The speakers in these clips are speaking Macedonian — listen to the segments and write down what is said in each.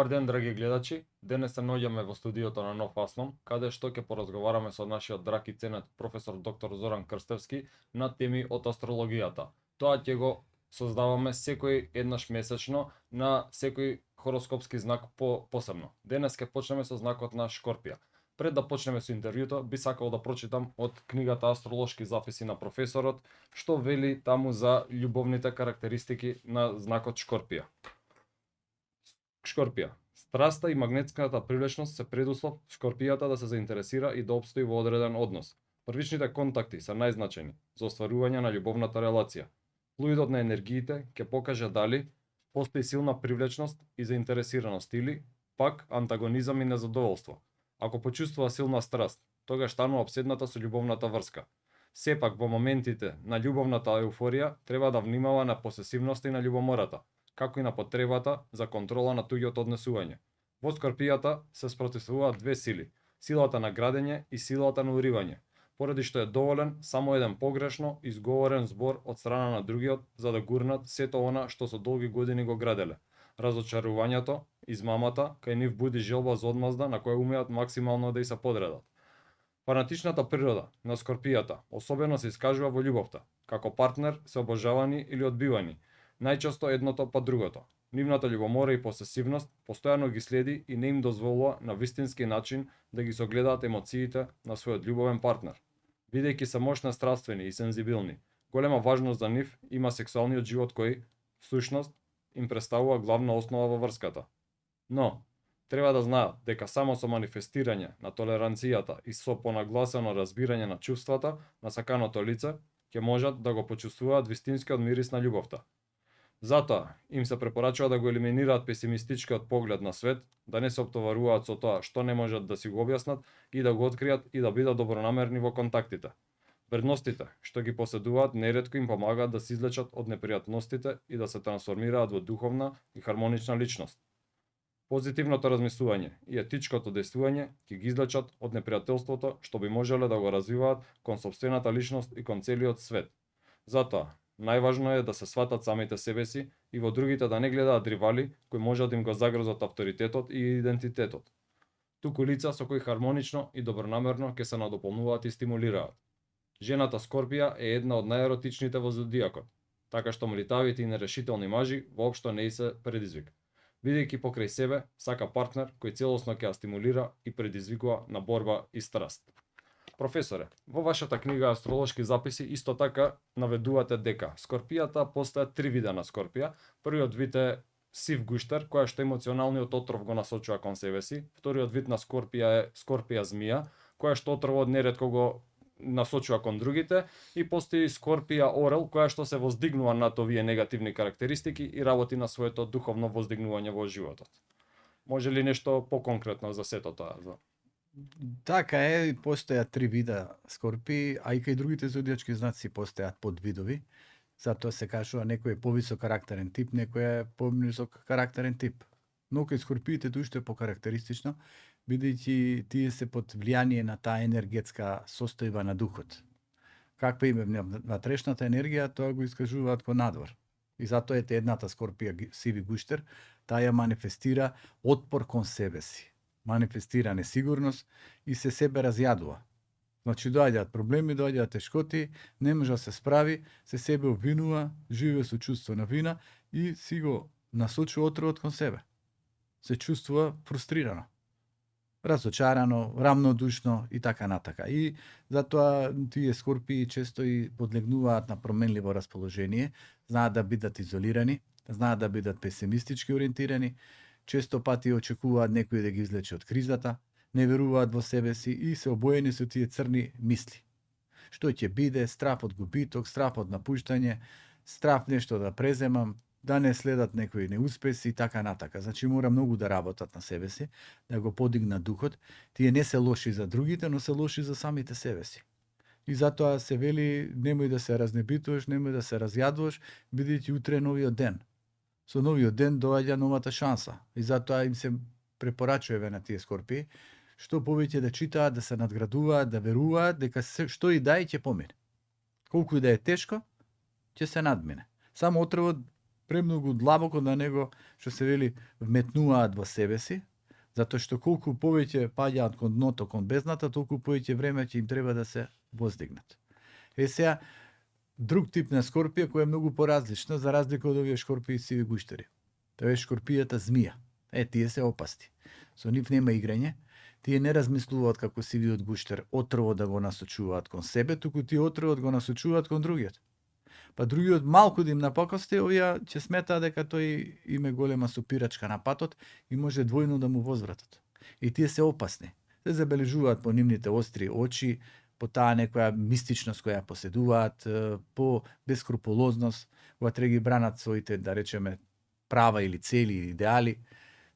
Добар ден, драги гледачи. Денес се наоѓаме во студиото на Нов Асном, каде што ќе поразговараме со нашиот драг и ценет професор доктор Зоран Крстевски на теми од астрологијата. Тоа ќе го создаваме секој еднаш месечно на секој хороскопски знак посебно. Денес ќе почнеме со знакот на Шкорпија. Пред да почнеме со интервјуто, би сакал да прочитам од книгата Астролошки записи на професорот, што вели таму за љубовните карактеристики на знакот Шкорпија. Шкорпија. Страста и магнетската привлечност се предуслов Шкорпијата да се заинтересира и да обстои во одреден однос. Првичните контакти се најзначајни за остварување на љубовната релација. Флуидот на енергиите ќе покаже дали постои силна привлечност и заинтересираност или пак антагонизам и незадоволство. Ако почувствува силна страст, тогаш станува обседната со љубовната врска. Сепак во моментите на љубовната еуфорија треба да внимава на посесивноста и на љубомората, како и на потребата за контрола на туѓото однесување. Во Скорпијата се спротивуваат две сили: силата на градење и силата на уривање, поради што е доволен само еден погрешно изговорен збор од страна на другиот за да гурнат сето она што со долги години го граделе. Разочарувањето, измамата, кај нив буди желба за одмазда на која умеат максимално да и се подредат. Фанатичната природа на Скорпијата особено се искажува во љубовта, како партнер се обожавани или одбивани, најчесто едното па другото. Нивната љубомора и посесивност постојано ги следи и не им дозволува на вистински начин да ги согледаат емоциите на својот љубовен партнер. Бидејќи се мощно страствени и сензибилни, голема важност за нив има сексуалниот живот кој, всушност, им представува главна основа во врската. Но, треба да знаат дека само со манифестирање на толеранцијата и со понагласено разбирање на чувствата на саканото лице ќе можат да го почувствуваат вистинскиот мирис на љубовта. Затоа им се препорачува да го елиминираат песимистичкиот поглед на свет, да не се оптоваруваат со тоа што не можат да си го објаснат и да го откријат и да бидат добронамерни во контактите. Вредностите што ги поседуваат неретко им помагаат да се излечат од непријатностите и да се трансформираат во духовна и хармонична личност. Позитивното размислување и етичкото дејствување ќе ги излечат од непријателството што би можеле да го развиваат кон сопствената личност и кон целиот свет. Затоа, најважно е да се сватат самите себе си и во другите да не гледаат ривали кои можат да им го загрозат авторитетот и идентитетот. Туку лица со кои хармонично и добронамерно ќе се надополнуваат и стимулираат. Жената Скорпија е една од најеротичните во зодијакот, така што млитавите и нерешителни мажи воопшто не се предизвик. Бидејќи покрај себе сака партнер кој целосно ќе ја стимулира и предизвикува на борба и страст. Професоре, во вашата книга Астролошки записи исто така наведувате дека Скорпијата постојат три вида на Скорпија. Првиот вид е сив гуштер, која што емоционалниот отров го насочува кон себе си. Вториот вид на Скорпија е Скорпија змија, која што отровот неретко го насочува кон другите, и постои Скорпија орел, која што се воздигнува над овие негативни карактеристики и работи на своето духовно воздигнување во животот. Може ли нешто поконкретно за сето тоа? Така е, постојат три вида Скорпии, а и кај другите зодијачки знаци постојат подвидови. Затоа се кажува некој е повисок карактерен тип, некој е понисок карактерен тип. Но кај Скорпиите тоа уште е покарактеристично, бидејќи тие се под влијание на таа енергетска состојба на духот. Каква им е внатрешната енергија, тоа го искажуваат кон надвор. И затоа ете едната Скорпија сиви гуштер, таа ја манифестира отпор кон себе си. Манифестира несигурност и се себе разјадува. Значи доаѓаат проблеми, доаѓаат тешкоти, не може да се справи, се себе обвинува, живее со чувство на вина и си го насочува отровот кон себе. Се чувствува фрустрирано, разочарано, рамнодушно и така натака. И затоа тие Скорпии често и подлегнуваат на променливо расположение, знаат да бидат изолирани, знаат да бидат песимистички ориентирани, често пати очекуваат некој да ги излече од кризата, не веруваат во себе си и се обоени со тие црни мисли. Што ќе биде, страв од губиток, страв од напуштање, страв нешто да преземам, да не следат некои неуспеси и така натака. Значи мора многу да работат на себе си, да го подигнат духот. Тие не се лоши за другите, но се лоши за самите себе си. И затоа се вели немој да се разнебитуваш, немој да се разјадуваш, бидејќи утре е новиот ден. Со новиот ден доаѓа новата шанса и затоа им се препорачува на тие Скорпии што повеќе да читаат, да се надградуваат, да веруваат дека што и да е ќе помине. Колку и да е тешко, ќе се надмине. Само отровот премногу длабоко на него, што се вели, вметнуваат во себе си, затоа што колку повеќе паѓаат кон дното, кон бездната, толку повеќе време ќе им треба да се воздигнат. Сега, друг тип на скорпија која е многу поразлична за разлика од овие шкорпии сиви гуштери. Тоа е шкорпијата змија. Тие се опасни. Со нив нема играње. Тие не размислуваат како сивиот гуштер отровот да го насочуваат кон себе, туку тие отровот го насочуваат кон другиот. Па другиот малку да им напакости, овие ќе сметаат дека тој им е голема сопирачка на патот и може двојно да му возвратат. И тие се опасни. Се забележуваат по нивните остри очи, по таа некоја мистичност која поседуваат, по бескрупулозност, кога треба ги бранат своите, да речеме, права или цели или идеали.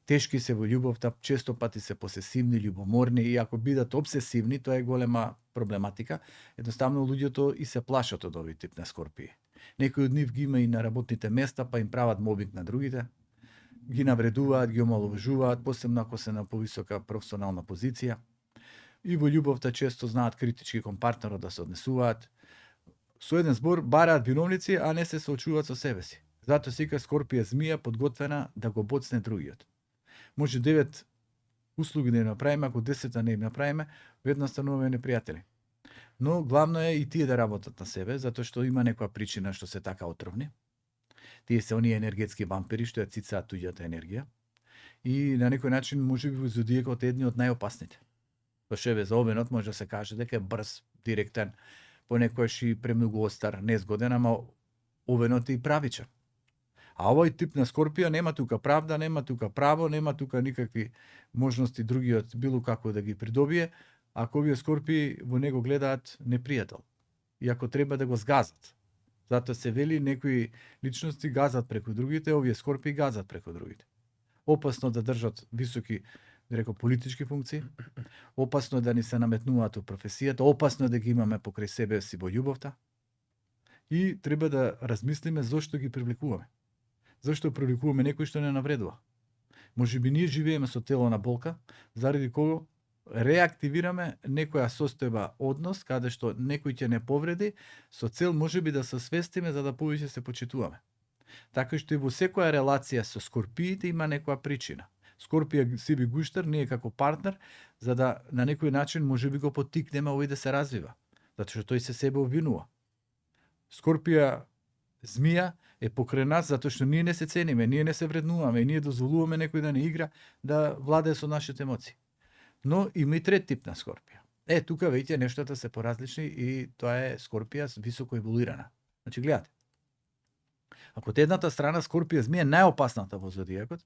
Тешки се во љубовта, често пати се посесивни, љубоморни и ако бидат обсесивни, тоа е голема проблематика. Едноставно луѓето и се плашат од овој тип на скорпии. Некои од нив ги има и на работните места, па им прават мобинг на другите, ги навредуваат, ги омаловажуваат, посебно ако се на повисока професионална позиција. И во љубовта често знаат критички кон партнерот да се однесуваат. Со еден збор бараат виновници, а не се соочуваат со себе си. Затоа сика скорпија змија подготвена да го боцне другиот. Може 9 услуги да им направиме, ако 10 не им направиме, веднаш стануваме непријатели. Но главно е и тие да работат на себе, затоа што има некоја причина што се така отровни. Тие се оние енергетски вампири што ја цицаат туѓата енергија. И на некој начин може би во зодијакот едни од најопасните. Тоа за овенот може да се каже дека е брз, директен, понекогаш и премногу остар, незгоден, ама овенот е и правичен. А овој тип на скорпија нема тука правда, нема тука право, нема тука никакви можности другиот било како да ги придобие, ако овие скорпии во него гледаат непријател. И ако треба да го згазат. Затоа се вели некои личности газат преку другите, овие скорпии газат преку другите. Опасно да држат високи, реко, политички функции, опасно да ни се наметнуваат во професијата, опасно да ги имаме покрај себе си во љубовта. И треба да размислиме зошто ги привлекуваме. Зошто привлекуваме некој што не навредува? Може би ние живееме со тело на болка, заради кого реактивираме некоја состојба однос, каде што некој ќе не повреди, со цел може би да се свестиме за да повеќе се почитуваме. Така што и во секоја релација со скорпиите има некоја причина. Скорпија сиви гуштер не е како партнер, за да на некој начин може би го поттикнеме овој да се развива, затоа што тој се себе обвинува. Скорпија змија е покрај нас затоа што ние не се цениме, ние не се вреднуваме и ние дозволуваме некој да не игра, да владее со нашите емоции. Но има и трет тип на скорпија. Тука веќе нештата се поразлични и тоа е скорпија високо еволуирана. Значи гледате. Ако од едната страна скорпија змија е најопасната во зодијакот,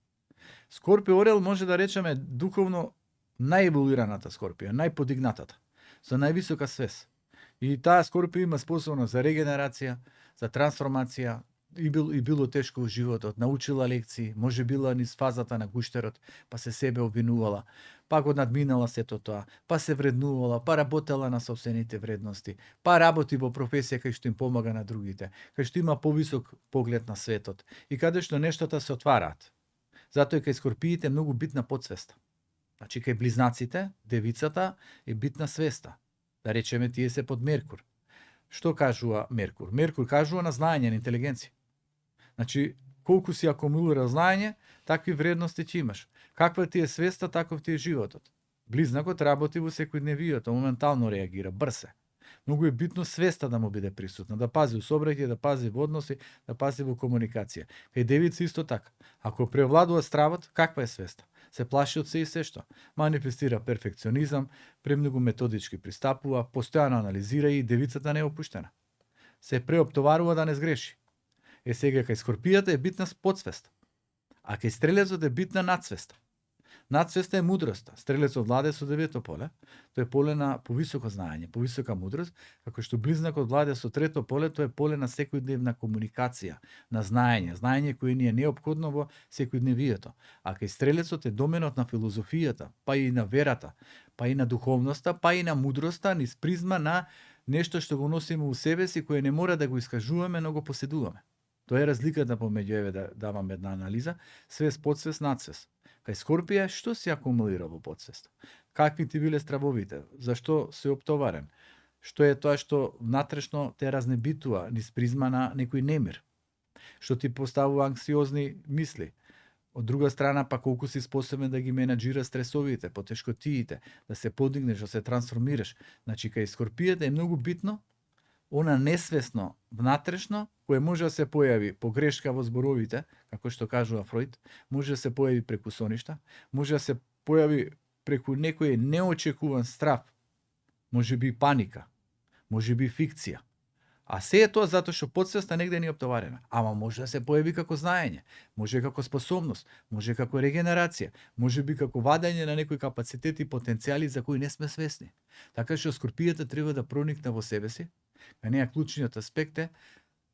скорпија орел може да речеме духовно најеволуираната скорпија, најподигнатата, со највисока свест. И таа скорпија има способност за регенерација, за трансформација, и било тешко во животот, научила лекции, може била низ фазата на гуштерот, па се себе обвинувала, па го надминала сето тоа, па се вреднувала, па работела на собствените вредности, па работи во професија кај што им помага на другите, кај што има повисок поглед на светот и каде што нештата се отвараат. Затоа и кај скорпиите е многу битна подсвеста. Значи кај близнаците, девицата е битна свеста. Да речеме тие се под Меркур. Што кажува Меркур? Меркур кажува на знаење, на интелигенција. Значи, колку си акумулира знаење, такви вредности ќе имаш. Каква ти е свеста, таков ти е животот. Близнакот работи во секојдневието, моментално реагира, брз е. Многу е битно свеста да му биде присутна, да пази у собраќај, да пази во односи, да пази во комуникација. Кај девици исто така. Ако превладува стравот, каква е свеста? Се плаши од се и сешто. Манифестира перфекционизам, премногу методички пристапува, постојано анализира и девицата не е опуштена. Се преоптоварува да не сгреши. Сега кај скорпијата е битна подсвеста, а кај стрелецот е битна надсвеста. Надсвеста е мудроста. Стрелецот владее со девето поле, тоа е поле на повисоко знаење, повисока мудрост, како што близнакот владее со трето поле, тоа е поле на секојдневна комуникација, на знаење кое ни е неопходно во секојдневието. А кај стрелецот е доменот на филозофијата, па и на верата, па и на духовноста, па и на мудроста, низ призма на нешто што го носиме у себе си, кое не мора да го искажуваме, но го поседуваме. Тоа е разликата помеѓу еве да давам една анализа, свест, подсвест, надсвест. Кај скорпија што си акумулира во подсвест? Какви ти биле стравовите? Зашто се оптоварен? Што е тоа што внатрешно те разнебитува низ призма на некој немир? што ти поставува анксиозни мисли. Од друга страна, па колку си способен да ги менаџира стресовите, потешкотиите, да се подигнеш, да се трансформираш. Значи, кај скорпијата е многу битно, она несвесно, внатрешно, кое може да се појави погрешка во зборовите, како што кажува Фројд, може да се појави преку соништа, може да се појави преку некој неочекуван страв, може би паника, може би фикција. А се е тоа затоа што подсвеста негде ни е оптоварена. Ама може да се појави како знаење, може како способност, може како регенерација, може би како вадање на некои капацитети и потенцијали за кои не сме свесни. Така што скорпијата треба да проникне во себе си. На неја клучниот аспект е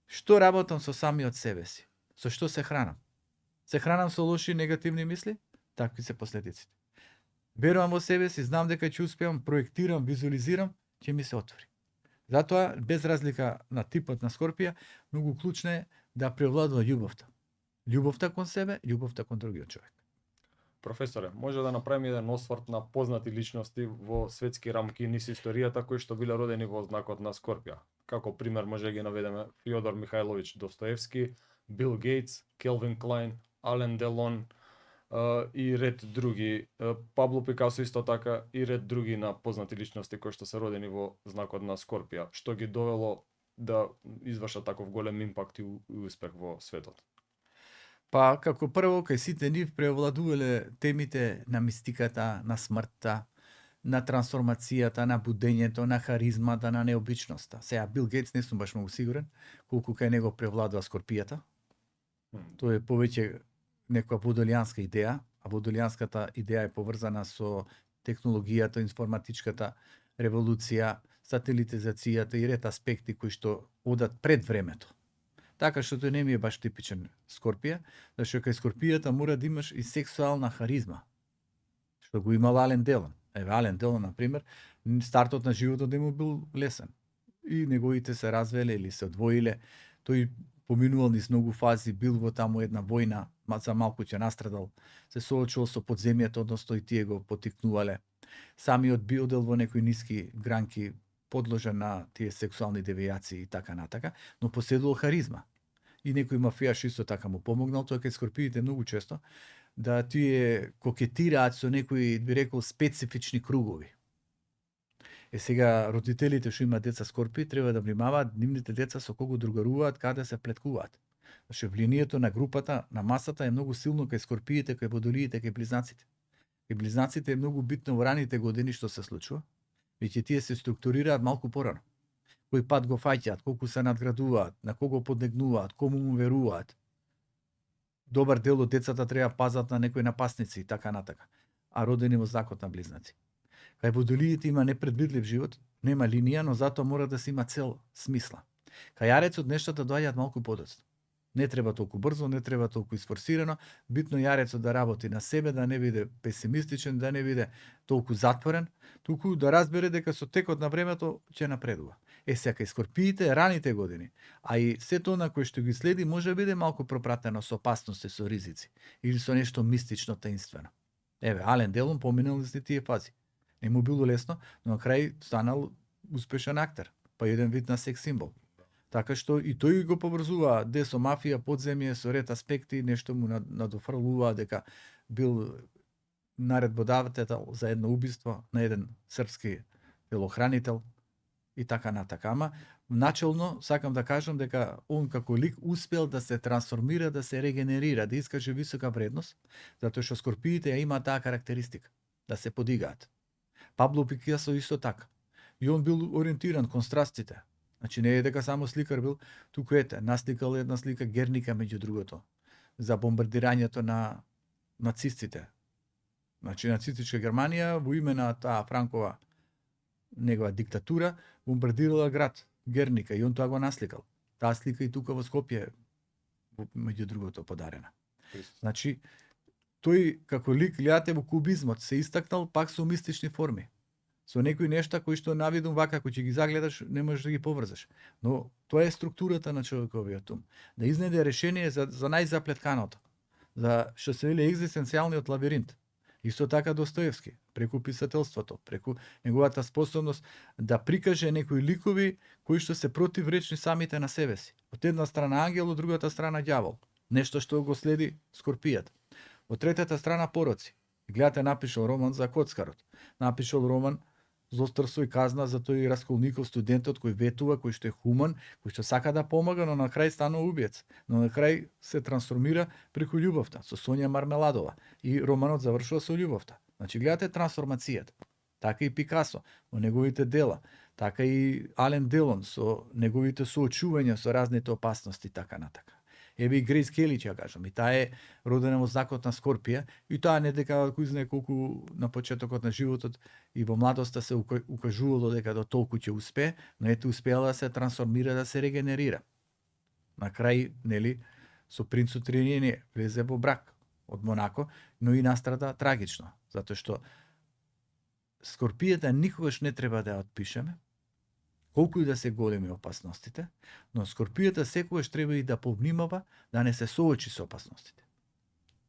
што работам со самиот себе си. Со што се хранам? Се хранам со лоши негативни мисли? Такви се последиците. Верувам во себе си, знам дека ќе успеам, проектирам, визуализирам, ќе ми се отвори. Затоа, без разлика на типот на скорпија, многу клучно е да превладува љубовта. Љубовта кон себе, љубовта кон другиот човек. Професоре, може да направиме еден осврт на познати личности во светски рамки низ историјата кои што биле родени во знакот на Скорпија. Како пример може да ги наведеме Фјодор Михајлович Достоевски, Бил Гейтс, Келвин Клајн, Ален Делон и ред други, Пабло Пикасо исто така и ред други на познати личности кои што се родени во знакот на Скорпија, што ги довело да извршат таков голем импакт и успех во светот. Па, како прво, кај сите нив превладувале темите на мистиката, на смртта, на трансформацијата, на будењето, на харизмата, на необичноста. Сега, Бил Гейтс не сум баш многу сигурен колку кај него превладува скорпијата. Тоа е повеќе некоја водолијанска идеја, а водолијанската идеја е поврзана со технологијата, информатичката револуција, сателитизацијата и ред аспекти кои што одат пред времето. Така што тој не ми е баш типичен Скорпија, зашто кај Скорпијата мора да имаш и сексуална харизма, што го имал Ален Делон. Еве, Ален Делон, например, стартот на животот не му бил лесен. И неговите се развеле или се одвоиле. Тој поминувал низ многу фази, бил во таму една војна, за малку ќе настрадал, се соочувал со подземјето, односно и тие го потикнувале. Самиот би одел во некои ниски гранки, подложен на тие сексуални девијации и така натака, но поседувал харизма. И некој мафијаш исто така му помогнал, тоа кај скорпиите многу често, да тие кокетираат со некои, би рекол, специфични кругови. Сега, родителите што имаат деца скорпии, треба да внимаваат нивните деца со кого другаруваат, каде се плеткуваат. Зашто влијанието на групата, на масата е многу силно кај скорпиите, кај водолиите, кај близнаците. Кај близнаците е многу битно во раните години што се случува, веќе тие се структурираат малку порано. Кој пат го фаќаат, колку се надградуваат, на кого поднегнуваат, кому му веруваат. Добар дел од децата треба пазат на некои напасници и така натака, а родени во знакот на близнаци. Кај водолиите има непредвидлив живот, нема линија, но затоа мора да се има цел, смисла. Кај јарецот нештата доаѓаат малку подоцна. Не треба толку брзо, не треба толку isforsirano, битно јарецот да работи на себе, да не биде песимистичен, да не биде толку затворен, туку да разбере дека со текот на времето ќе напредува. Сега кај скорпиите раните години, а и сето на кој што ги следи може биде малку пропратено со опасности, со ризици или со нешто мистично, таинствено. Еве, Ален Делон поминал низ тие фази. Не му било лесно, но на крај станал успешен актер, па еден вид на секс символ. Така што и тој го поврзува со мафија, подземје, со ред аспекти, нешто му надофрлува дека бил наредбодавател за едно убиство на еден српски телохранител и така натака. Ама начелно сакам да кажам дека он како лик успел да се трансформира, да се регенерира, да искаже висока вредност, затоа што скорпиите ја има таа карактеристика, да се подигаат. Пабло Пикасо исто така. И он бил ориентиран кон страстите. Значи не е дека само сликар бил, туку ете, насликал една слика Герника меѓу другото, за бомбардирањето на нацистите. Значи нацистичка Германија во име на таа Франкова негова диктатура бомбардирала град Герника и он тоа го насликал. Таа слика и тука во Скопје меѓу другото подарена. Значи тој како лик гледате во кубизмот се истакнал пак со мистични форми. Со некои нешта кои што навидум вака, кои ќе ги загледаш, не можеш да ги поврзаш. Но тоа е структурата на човековиот ум. Да изнеде решение за најзаплетканото. За што се вели екзистенцијалниот лабиринт. Исто така Достоевски, преку писателството, преку неговата способност да прикаже некои ликови кои што се противречни самите на себе си. Од една страна ангел, од другата страна ѓавол. Нешто што го следи Скорпијата. Од третата страна пороци. Гледате, напишал роман за коцкарот. Напишал роман Злострство и казна за тој Расколников, студентот кој ветува, кој што е хуман, кој што сака да помага, но на крај станува убиец. Но на крај се трансформира преку љубовта, со Сонја Мармеладова. И романот завршува со љубовта. Значи, гледате трансформацијата. Така и Пикасо, во неговите дела. Така и Ален Делон, со неговите соочувања со разните опасности, така натака. Еве и Грейс Кели, ќе кажам, и таа е родена во знакот на Скорпија, и таа не дека кој знае колку на почетокот на животот и во младоста се укажувало дека до толку ќе успее, но ете успеала да се трансформира, да се регенерира. На крај, нели, со принцот Реније влезе во брак од Монако, но и настрада трагично, затоа што Скорпијата никогаш не треба да ја отпишеме, колку и да се големи опасностите, но Скорпијата секогаш треба и да повнимава да не се соочи со опасностите.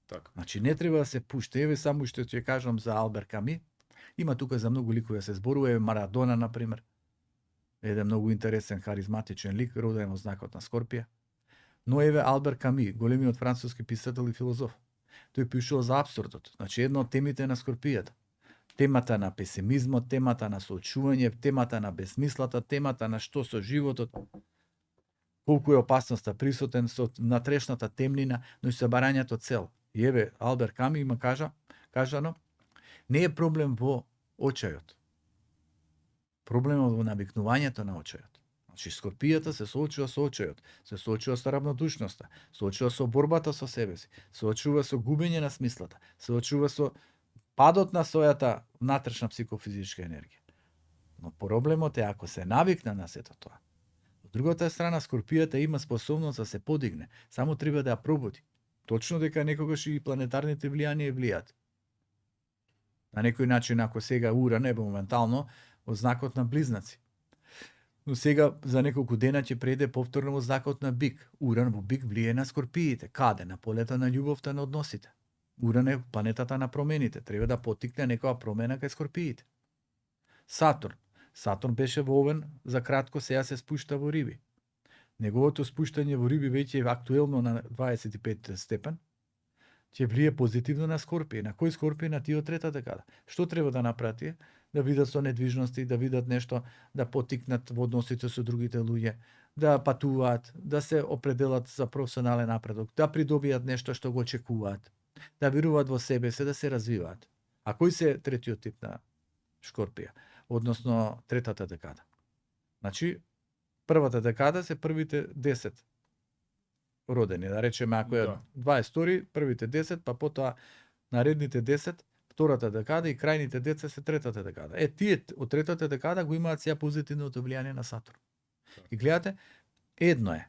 Така. Значи не треба да се пушти. Еве само што ќе кажам за Албер Ками. Има тука за многу ликови да се зборува, еве Марадона на пример. Еден многу интересен, харизматичен лик, роден во знакот на Скорпија. Но еве Албер Ками, големиот француски писател и филозоф. Тој пишува за апсурдот. Значи една од темите на Скорпијата. Темата на песимизмот, темата на соочување, темата на безсмислата, темата на што со животот, колку е опасноста присутен со натрешната темнина, но и со барањето цел. И еве, Албер Ками има кажано, не е проблем во очајот. Проблемот во навикнувањето на очајот. Значи, Скорпијата се соочува со очајот, се соочува со равнодушноста, соочува со борбата со себе си, соочува со губење на смислата, соочува со падот на својата внатрешна психофизичка енергија. Но проблемот е ако се навикна на сето тоа. Од другата страна, Скорпијата има способност да се подигне, само треба да ја пробуди. Точно дека некогаш и планетарните влијанија влијат. На некој начин, ако сега Уран е моментално во знакот на Близнаци. Но сега за неколку дена ќе преде повторно во знакот на Бик. Уран во Бик влие на Скорпиите. Каде? На полето на љубовта, на односите. Уран е планетата на промените. Треба да потикне некоја промена кај Скорпиите. Сатурн. Сатурн беше во Овен, за кратко сега се спушта во Риби. Неговото спуштање во Риби веќе е актуелно на 25 степен. Ќе влие позитивно на Скорпија. На кој Скорпија? На тие од трета декада. Што треба да направи? Да видат со недвижности, да видат нешто, да потикнат во односите со другите луѓе, да патуваат, да се определат за професионален напредок, да придобијат нешто што го очекуваат, да веруваат во себе се, да се развиваат. А кој се третиот тип на Скорпија? Односно третата декада. Значи, првата декада се првите 10 родени, да речеме, ако е 22, првите 10, па потоа наредните 10, втората декада и крајните деца се третата декада. Тие од третата декада го имаат сега позитивното влијание на Сатурн. И гледате, едно е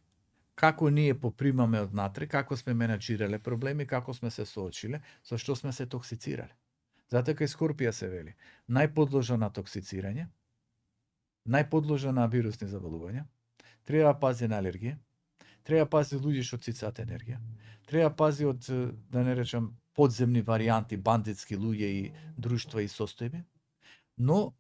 како ние попримаме однатре, како сме менаџирале проблеми, како сме се соочиле, со што сме се токсицирале. Затоа кај Скорпија се вели, најподложа на токсицирање, најподложа на вирусни заболувања, треба пази на алергија, треба пази луѓе што цицаат енергија, треба пази од, да не речам, подземни варијанти, бандитски луѓе и друштва и состојби, но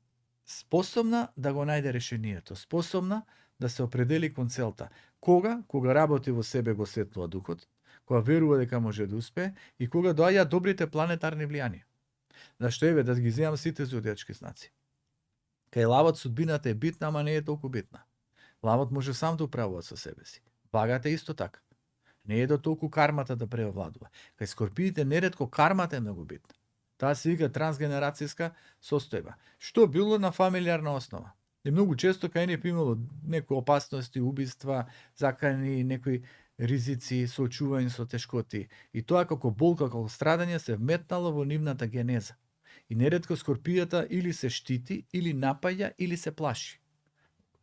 способна да го најде решението, способна да се определи кон целта. Кога работи во себе, го светлува духот, кога верува дека може да успее и кога доаѓаат добрите планетарни влијанија. Зашто еве да ги земам сите зодиачки знаци. Кај лавот судбината е битна, ама не е толку битна. Лавот може сам да управува со себе си. Вагата е исто така. Не е до толку кармата да преовладува. Кај Скорпиите неретко кармата е многу битна. Таа се вика трансгенерацијска состојба. Што било на фамилиарна основа. И многу често кај не имало некои опасности, убиства, закани, некои ризици, соочување со тешкоти. И тоа како болка, како страдање се вметнало во нивната генеза. И неретко Скорпијата или се штити, или напаѓа, или се плаши.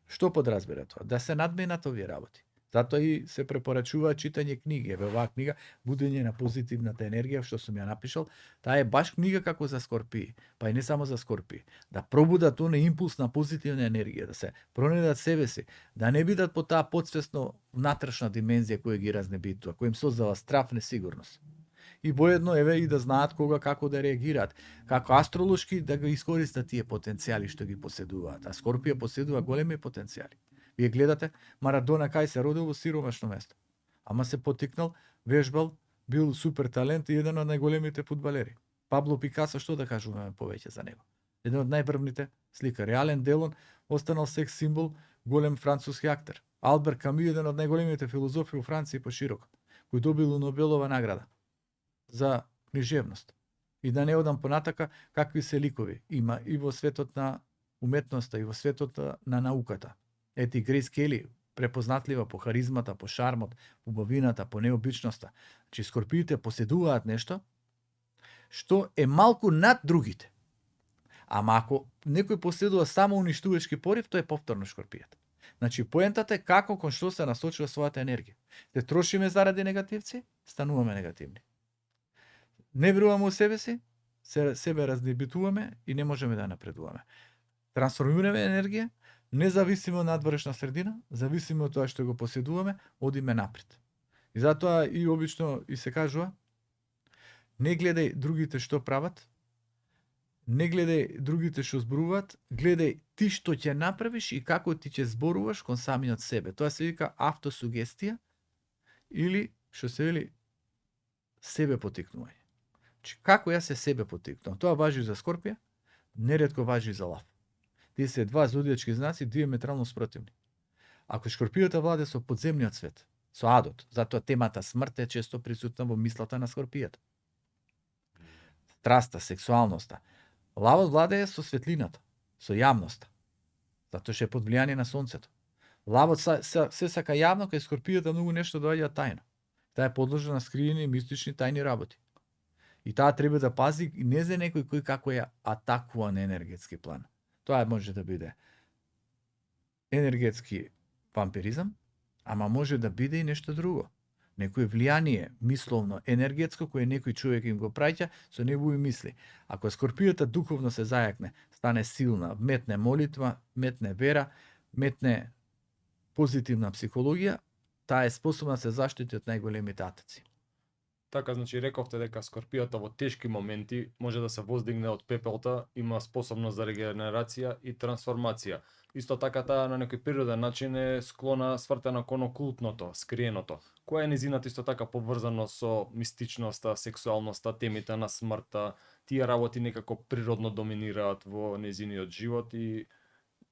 Што подразбира тоа? Да се надменат овие работи. Затоа и се препорачува читање книги. Еве оваа книга Будење на позитивната енергија, што сум ја напишал, таа е баш книга како за Скорпии, па и не само за Скорпии. Да пробудат оној импулс на позитивна енергија, да се пронедат себе си, да не бидат по таа подсвесно внатрешна димензија која ги разнебитува, која им создава страф, несигурност. и воедно еве и да знаат кога како да реагираат, како астролошки да го искористат тие потенцијали што ги поседуваат. А Скорпија поседува големи потенцијали. Вие гледате Марадона кај се родил во сиромашно место, ама се потикнал, вежбал, бил супер талент и еден од најголемите фудбалери. Пабло Пикасо, што да кажуваме повеќе за него? Еден од најврвните сликари. Ален Делон останал секс символ, голем француски актер. Албер Камю, еден од најголемите филозофи во Франција и пошироко, кој добил Нобелова награда за книжевност. И да не одам понатака, какви се ликови има и во светот на уметноста, и во светот на науката. Ети Грейс Кели, препознатлива по харизмата, по шармот, по убавината, по необичноста. Значи, скорпиите поседуваат нешто што е малку над другите. Ама ако некој поседува само уништувачки порив, тоа е повторно шкорпијата. Значи, поентата е како кон што се насочува својата енергија. Те трошиме заради негативци, стануваме негативни. Не веруваме у себе си, себе разнебитуваме и не можеме да напредуваме. Трансформираме енергија, не зависиме од надворешна средина, зависиме од тоа што го поседуваме, одиме напред. И затоа и обично и се кажува, не гледај другите што прават, не гледај другите што зборуваат, гледај ти што ќе направиш и како ти ќе зборуваш кон самиот себе. Тоа се вика автосугестија или што се вели себе потикнување. Како јас се себе потикнувам? Тоа важи за Скорпија, неретко важи за Лав. Тие се два зодијачки знаци диаметрално спротивни. Ако Шкорпијата владе со подземниот свет, со адот, затоа темата смрт е често присутна во мислата на Скорпијата. Страста, сексуалноста. Лавот владее со светлината, со јавноста, затоа што е под влијание на сонцето. Лавот се сака јавно, кај Скорпијата многу нешто доаѓа тајно. Таа е подложена на скриени, мистични, тајни работи. И таа треба да пази и не за некој кој како ја атакува на енергетски план. Тоа може да биде енергетски вампиризам, ама може да биде и нешто друго. Некој влијание мисловно, енергетско, кое некој човек им го праќа со негови мисли. Ако Скорпијата духовно се зајакне, стане силна, метне молитва, метне вера, метне позитивна психологија, таа е способна да се заштити од најголемите атаци. Така, значи, рековте дека Скорпијата во тешки моменти може да се воздигне од пепелта, има способност за регенерација и трансформација. Исто така таа на некој природен начин е склона свртена кон окултното, скриеното. Која е незината исто така поврзано со мистичноста, сексуалноста, темите на смртта, тие работи некако природно доминираат во незиниот живот и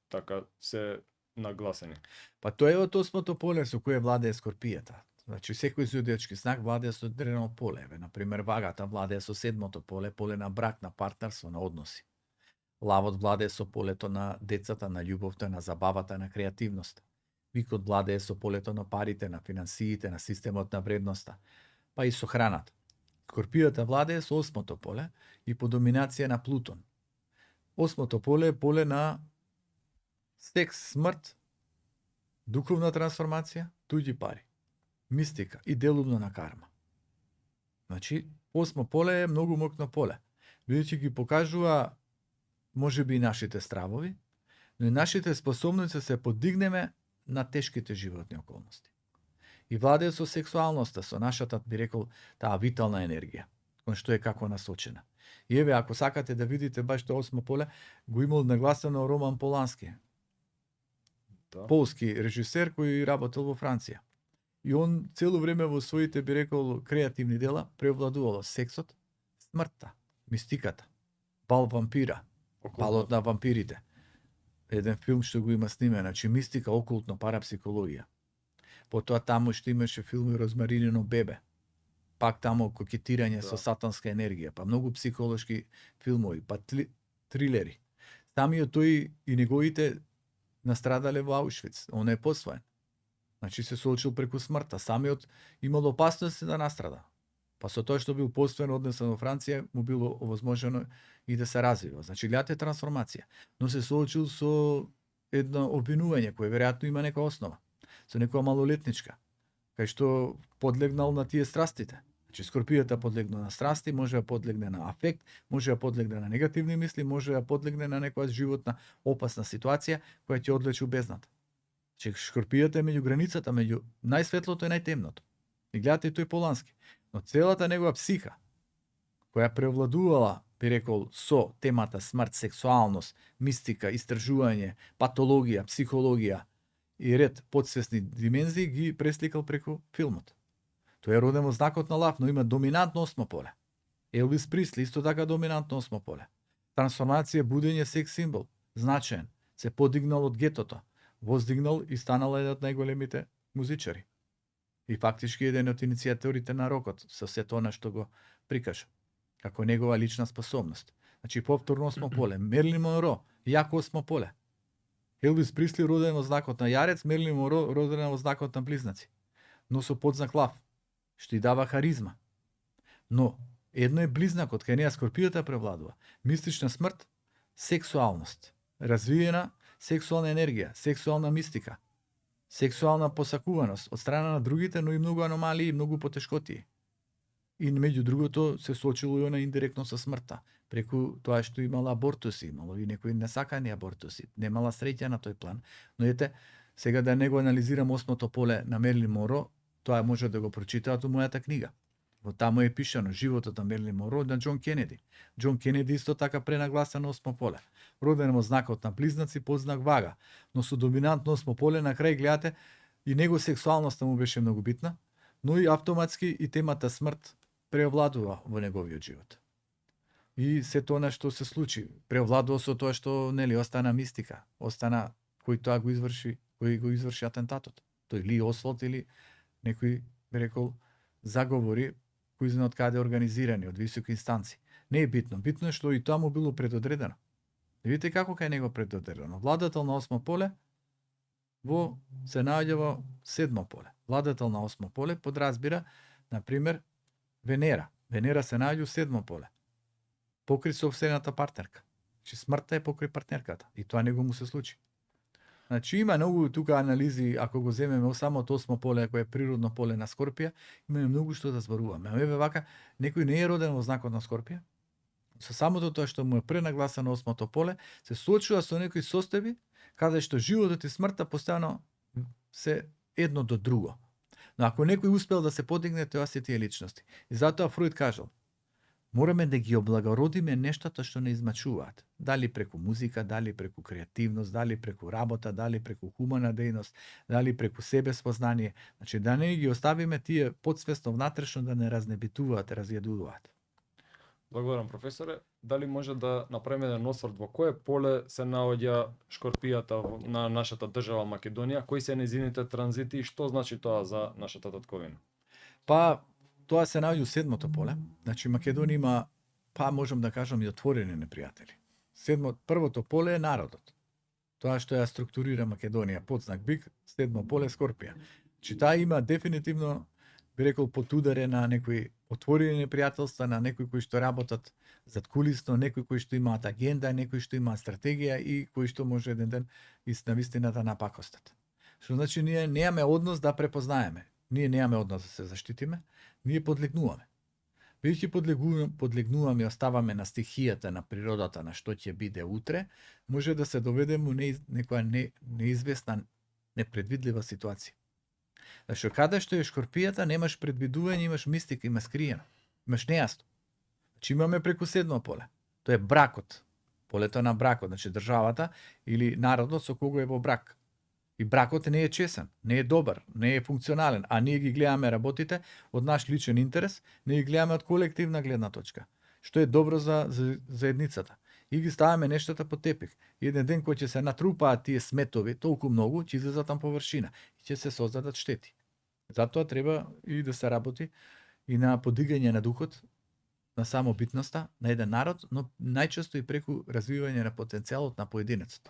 така се нагласени. Па тоа е од осмото поле со кое владее Скорпијата. Значи, секој зодијачки знак владее со одредено поле. Например, вагата владее со седмото поле, поле на брак, на партнерство, на односи. Лавот владее со полето на децата, на љубовта, на забавата, на креативноста. Викот владее со полето на парите, на финансиите, на системот на вредноста, па и со храната. Скорпијата владее со осмото поле и по доминација на Плутон. Осмото поле е поле на секс, смрт, духовна трансформација, туѓи пари, мистика и делумно на карма. Значи, осмо поле е многу мокно поле. Бидејќи ги покажува можеби и нашите стравови, но и нашите способности се подигнеме на тешките животни околности. И владее со сексуалноста, со нашата, би рекол, таа витална енергија, кон што е како насочена. И еве, ако сакате да видите баш тоа осмо поле, го имал нагласено Роман Полански, полски режисер кој работел во Франција. И он цело време во своите, би рекол, креативни дела преовладувало сексот, смртта, мистиката, бал вампира, балот на вампирите. Еден филм што го има снимен, значи мистика, окултно, парапсихологија. Потоа таму што имаше филми Розмаринино бебе. Пак таму кокетирање со сатанска енергија, па многу психолошки филмови, па трилери. Самиот тој и неговите настрадале во Аушвиц, он е посвоен. Значи се соочил преку смртта, самиот имал опасност да настрада. Па со тоа што бил постојано однесен во Франција, му било овозможено и да се развива. Значи, гледате трансформација. Но се соочил со едно обвинување, кое веројатно има нека основа. Со некоја малолетничка, кај што подлегнал на тие страстите. Значи, Скорпијата подлегна на страсти, може да подлегне на афект, може да подлегне на негативни мисли, може да подлегне на некоја животна опасна ситуација, која ќе одлечи у бездната. Значи, Шкорпијата е меѓу границата, меѓу најсветлото и најтемното. И гледате и тој Полански. Но целата негова психа, која превладувала, би рекол, со темата смрт, сексуалност, мистика, истражување, патологија, психологија и ред подсвесни димензии ги пресликал преку филмот. Тој е роден во знакот на лав, но има доминантно осмо поле. Елвис Присли исто така доминантно осмо поле. Трансформација, будење, секс символ, значаен, се подигнал од гетото, воздигнал и станал еден од најголемите музичари. И фактички еден од иницијаторите на рокот, со сето она што го прикажа, како негова лична способност. Значи, повторно осмо поле. Мерлин Монро, јако осмо поле. Елвис Присли роден во знакот на јарец, Мерлин Монро роден во знакот на близнаци. Но со подзнак лав, што и дава харизма. Но, едно е близнакот, кај неја скорпијата превладува. Мистична смрт, сексуалност, развиена сексуална енергија, сексуална мистика, сексуална посакуваност од страна на другите, но и многу аномалии и многу потешкотии. И меѓу другото се соочило и она индиректно со смртта, преку тоа што имала абортуси, имало и некои несакани абортуси, немала среќа на тој план. Но ете, сега да не го анализирам осмото поле на Мерлин Монро, тоа може да го прочитаат во мојата книга. Во таму е пишано животот на Мерлин Монро на Џон Кенеди. Џон Кенеди исто така пренагласен на осмо поле. Роден во знакот на близнаци, подзнак вага, но со доминантно осмо поле, на крај гледате и него сексуалноста му беше многу битна, но и автоматски и темата смрт преовладува во неговиот живот. И се тоа што се случи, преовладува со тоа што нели остана мистика, остана кој тоа го изврши, кој го изврши атентатот. Тој Ли Освалд или некој би рекол заговори кои знаат каде организирани од високи инстанции. Не е битно, битно е што и тоа му било предодредено. Видите како кај него предодредено. Владател на осмо поле се наоѓа во седмо поле. Владател на осмо поле подразбира, на пример, Венера. Венера се наоѓа во седмо поле. Покри собствената партнерка. Че смртта е покри партнерката. И тоа него му се случи. Значи има многу тука анализи, ако го земеме самото осмо поле, кој е природно поле на Скорпија, имаме многу што да зборуваме. А еве вака, некој не е роден во знакот на Скорпија, со самото тоа што му е пренагласено осмото поле, се соочува со некои состојби, каде што животот и смртта постојано се едно до друго. Но ако некој успел да се подигне, тоа се тие личности. И затоа Фруид кажал, мораме да ги облагородиме нештата што не измачуваат. Дали преку музика, дали преку креативност, дали преку работа, дали преку хумана дејност, дали преку себе спознание. Значи да не ги оставиме тие подсвесно внатрешно да не разнебитуваат, разјадуваат. Благодарам, професоре. Дали може да направиме еден осврт во кое поле се наоѓа Шкорпијата на нашата држава Македонија, кои се нејзините транзити и што значи тоа за нашата татковина? Па, тоа се наоѓа у седмото поле. Значи Македонија има, можам да кажам, и отворени непријатели. Првото поле е народот. Тоа што ја структурира Македонија, подзнак бик, седмо поле Скорпија. Значи таа има дефинитивно, би рекол, потударе на некои отворени непријателства, на некои кои што работат задкулисно, некои кои што имаат агенда, некои што имаат стратегија и кои што може еден ден на вистина да напакостат. Што значи ние немаме однос да препознаеме. Ние немаме однос да се заштитиме, ние подлегнуваме. Бидејќи подлегнуваме и оставаме на стихијата, на природата, на што ќе биде утре, може да се доведеме у некоја неизвестна, непредвидлива ситуација. Зашто каде што е Шкорпијата, немаш предвидување, имаш мистика, имаш скриено, имаш нејасно. Значи имаме преку седмо поле. Тоа е бракот, полето на бракот, значи државата или народот со кого е во брак. И бракот не е чесен, не е добар, не е функционален, а ние ги гледаме работите од наш личен интерес, не ги гледаме од колективна гледна точка, што е добро за заедницата. И ги ставаме нештата по тепих. И еден ден кој ќе се натрупаат тие сметови толку многу, ќе излезат на површина и ќе се создадат штети. Затоа треба и да се работи и на подигање на духот, на самобитноста на еден народ, но најчесто и преку развивање на потенцијалот на поединецот.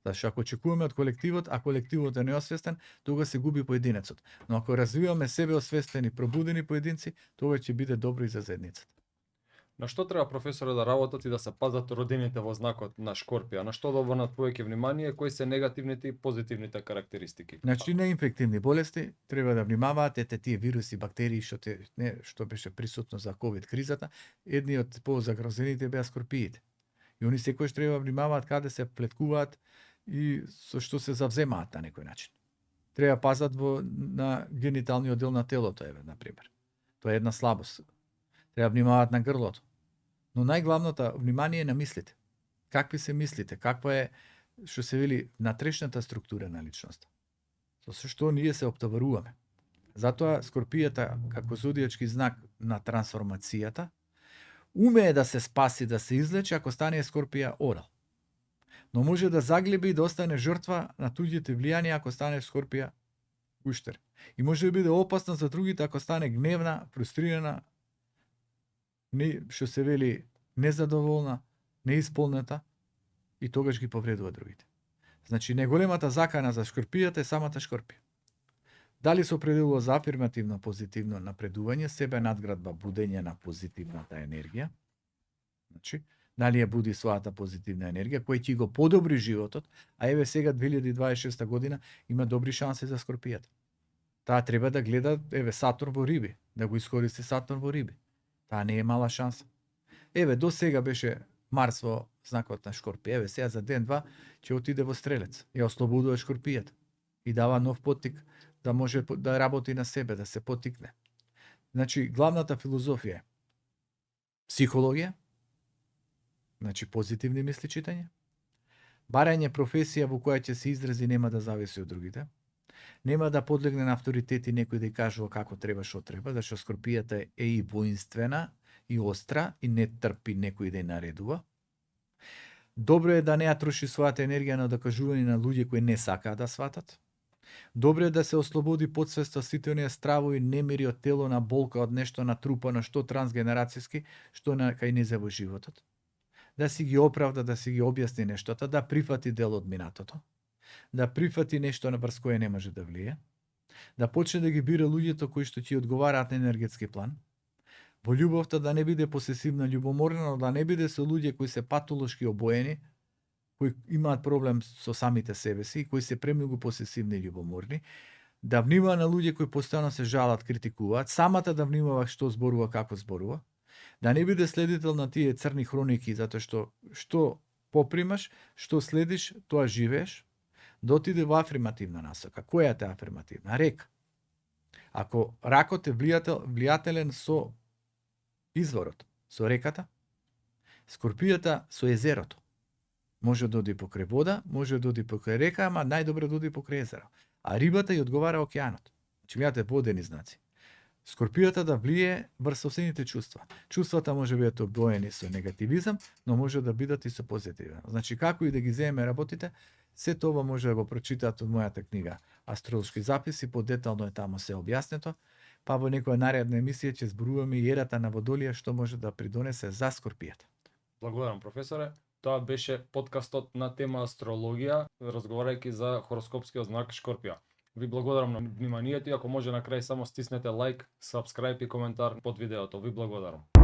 Зашто ако очекуваме од колективот, а колективот е неосвестен, тога се губи поединецот. Но ако развиваме себе освестени, пробудени поединци, тога ќе биде добро и за заедницата. На што треба, професоре, да работат и да се пазат родените во знакот на Шкорпија? На што да обрнат повеќе внимание, кои се негативните и позитивните карактеристики? Значи, неинфективни болести треба да внимаваат, тие вируси, бактерии што беше присутно за ковид кризата, едни од позагрозените беа скорпиите. И они секојаш треба да внимаваат каде се плеткуваат и со што се завземаат на некој начин. Треба пазат на гениталниот дел на телото, на пример. Тоа е една слабост. Треба внимаваат на грлото. Но најглавното внимание е на мислите. Какви се мислите? Каква е, што се вели, натрешната структура на личноста? Со што ние се оптоваруваме. Затоа Скорпијата, како зодијачки знак на трансформацијата, умее да се спаси, да се излече ако стане Скорпија орал. Но може да заглеби и да остане жртва на туѓите влијанија ако стане Скорпија гуштер. И може да биде опасна за другите ако стане гневна, фрустрирана, што се вели незадоволна, неисполнета и тогаш ги повредува другите. Значи, најголемата закана за Шкорпијата е самата Шкорпија. Дали се определува за афирмативно позитивно напредување, себе надградба, будење на позитивната енергија. Значи, дали ја буди својата позитивна енергија, која ќе го подобри животот, а еве сега 2026 година има добри шанси за Скорпијата. Таа треба да гледа, еве, Сатурн во Риби, да го искористи Сатурн во Риби. Таа не е мала шанса. Еве, до сега беше Марс во знакот на Шкорпија. Еве, сега за ден-два ќе отиде во Стрелец. Ја ослободува Шкорпијата и дава нов поттик да може да работи на себе, да се поттикне. Значи, главната филозофија е психологија, значи позитивни мисли читање, барање професија во која ќе се изрази нема да зависи од другите, нема да подлегне на авторитети некој да ја кажува како треба, што треба, зашто Скорпијата е и воинствена, и остра, и не трпи некој да ја наредува. Добро е да не ја троши својата енергија на докажување на луѓе кои не сакаат да сватат. Добро е да се ослободи подсвеста сите оние стравови, немири од тело на болка, од нешто натрупано, што трансгенерацијски, што кај незе во животот. Да си ги оправда, да си ги објасни нештота, да прифати дел од минатото, да прифати нешто на врз кое не може да влие, да почне да ги бира луѓето кои што ќе одговараат на енергетски план, во љубовта да не биде посесивна, љубоморна, но да не биде со луѓе кои се патолошки обоени, кои имаат проблем со самите себе си, кои се премногу посесивни и љубоморни, да внимава на луѓе кои постојано се жалат, критикуваат, самата да внимава што зборува, како зборува, да не биде следител на тие црни хроники, затоа што попримаш, што следиш, тоа живееш, да отиде во афирмативна насока. Која е афирмативна? Река. Ако ракот е влијателен со изворот, со реката, Скорпијата со езерото. Може да оди покрај вода, може да оди покрај река, ама најдобро да оди покрај езеро. А рибата ја одговара океанот. Значи, гледате водени знаци. Скорпијата да влие врз соседните чувства. Чувствата може бидат обоени со негативизам, но може да бидат и со позитивен. Значи, како и да ги земеме работите, се тоа може да го прочитаат од мојата книга Астролошки записи, подетално е тамо се објаснето, па во некоја наредна емисија ќе зборуваме и ерата на Водолија што може да придонесе за Скорпијата. Благодарам, професоре. Тоа беше подкастот на тема астрологија, разговарајќи за хороскопскиот знак Шкорпија. Ви благодарам на вниманието и ако може на крај само стиснете лайк, сабскрајб и коментар под видеото. Ви благодарам.